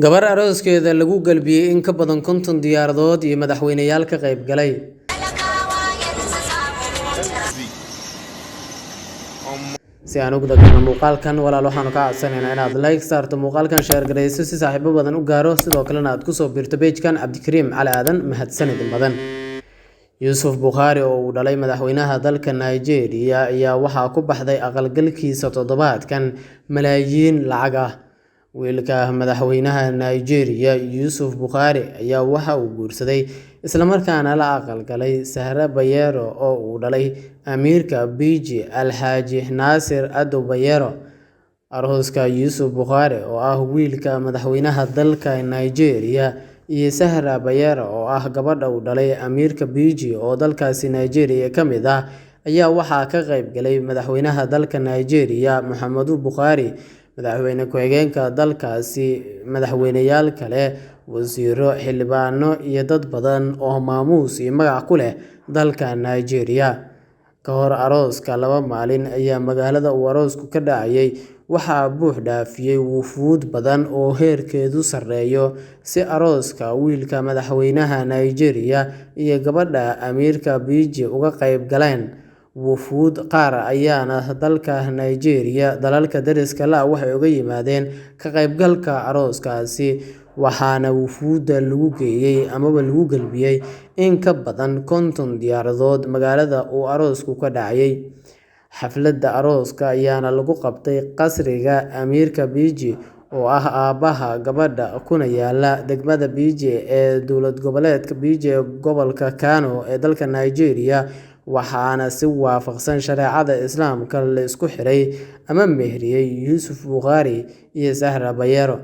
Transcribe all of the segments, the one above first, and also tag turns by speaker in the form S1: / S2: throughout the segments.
S1: Gabar arooskeeda lagu galbiyey in ka badan 50 diyaaradood iyo madaxweyneyaal ka qayb galay. Si aan u guda galno muuqaalkan, walaal, waxaanu kaa codsanaynaa inaad like saarto muuqaalkan, share garayso si saaxiibo badan u gaaro, sidoo kalena aad kusoo biirto page-kan Cabdikariim Cali Aadan. Mahadsanid badan. Yuusuf Bukhaari oo uu dhalay madaxweynaha dalka Nigeria ayaa waxaa ku baxday aqalgalkiisa toddobaadkan malaayiin lacag ah. Wiilka madaxweynaha Nigeria, Yuusuf Bukhaari, ayaa waxa uu guursaday islamarkaana la aqalgalay Sahra Bayero oo uu dhalay amiirka Biji Alxaaji Naasir Ado Bayero. Arooska Yuusuf Bukhaari oo ah wiilka madaxweynaha dalka Nigeria iyo Sahra Bayero oo ah gabadha uu dhalay amiirka Biji oo dalkaasi Nigeria ka mid ah ayaa waxaa ka qayb galay madaxweynaha dalka Nigeria Muhammadu Buhari, madaxweyne ku-xigeenka dalkaasi, madaxweyneyaal kale, wasiiro, xildhibaano iyo dad badan oo maamuus iyo magac ku leh dalka Nigeria. Ka hor arooska 2 maalin ayaa magaalada uu aroosku ka dhacayay waxaa buux dhaafiyey wufuud badan oo heerkeedu sarreeyo si arooska wiilka madaxweynaha Nigeria iyo gabadha amiirka Biji uga qayb galeen. Wufuud qaar ayaana dalka Nigeria dalalka dariska la ah waxay uga yimaadeen ka qaybgalka arooskaasi, waxaana wufuudda lagu geeyey amaba lagu galbiyey in ka badan 50 diyaaradood magaalada uu aroosku ka dhacayay. Xafladda arooska ayaana lagu qabtay qasriga amiirka Biji oo ah aabbaha gabadha, kuna yaala degmada Biji ee dowlad goboleedka Biji ee gobolka Kano ee dalka Nigeria, waxaana si waafaqsan shareecada Islaamka la isku xiray ama meheriyey Yuusuf Bukhaari iyo Sahra Bayero.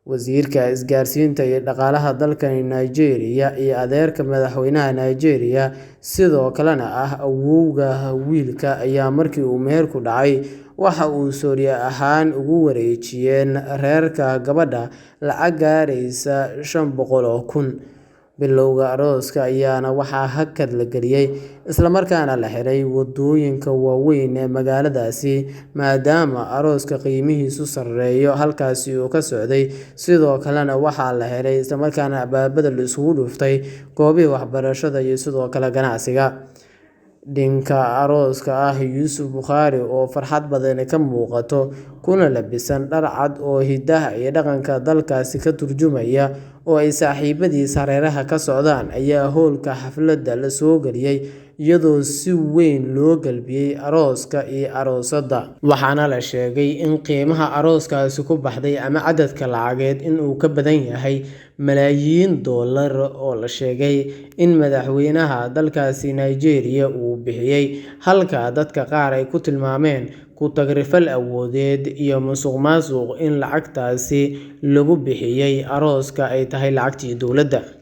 S1: Wasiirka isgaarsiinta iyo dhaqaalaha dalka Nigeria iyo adeerka madaxweynaha Nigeria, sidoo kalena ah awowga wiilka, ayaa markii uu meherku dhacay waxa uu sooryo ahaan ugu wareejiyeen reerka gabadha lacag gaaraysa 500,000. Bilowga arooska ayaana waxaa hakad la geliyey islamarkaana la xiray wadooyinka waaweyn ee magaaladaasi, maadaama arooska qiimihiisu sarreeyo halkaasi uu ka socday. Sidoo kalena waxaa la xiray islamarkaana albaabada la isugu dhuftay goobihii waxbarashada iyo sidoo kale ganacsiga. Dhinka arooska ah Yuusuf Bukhaari oo farxad badani ka muuqato kuna labisan dhar cad oo hidaha iyo dhaqanka dalkaasi ka turjumaya oo ay saaxiibadiis hareeraha ka socdaan ayaa hoolka xafladda la soo geliyey, iyadoo si weyn loo galbiyey arooska iyo aroosadda. Waxaana la sheegay in qiimaha arooskaasi ku baxday ama cadadka lacageed in uu ka badan yahay malaayiin doolar oo la sheegay in madaxweynaha dalkaasi Nigeria uu bixiyey, halka dadka qaar ay ku tilmaameen ku tagrifal awoodeed iyo musuqmaasuq in lacagtaasi lagu bixiyey arooska ay tahay lacagtii dowladda.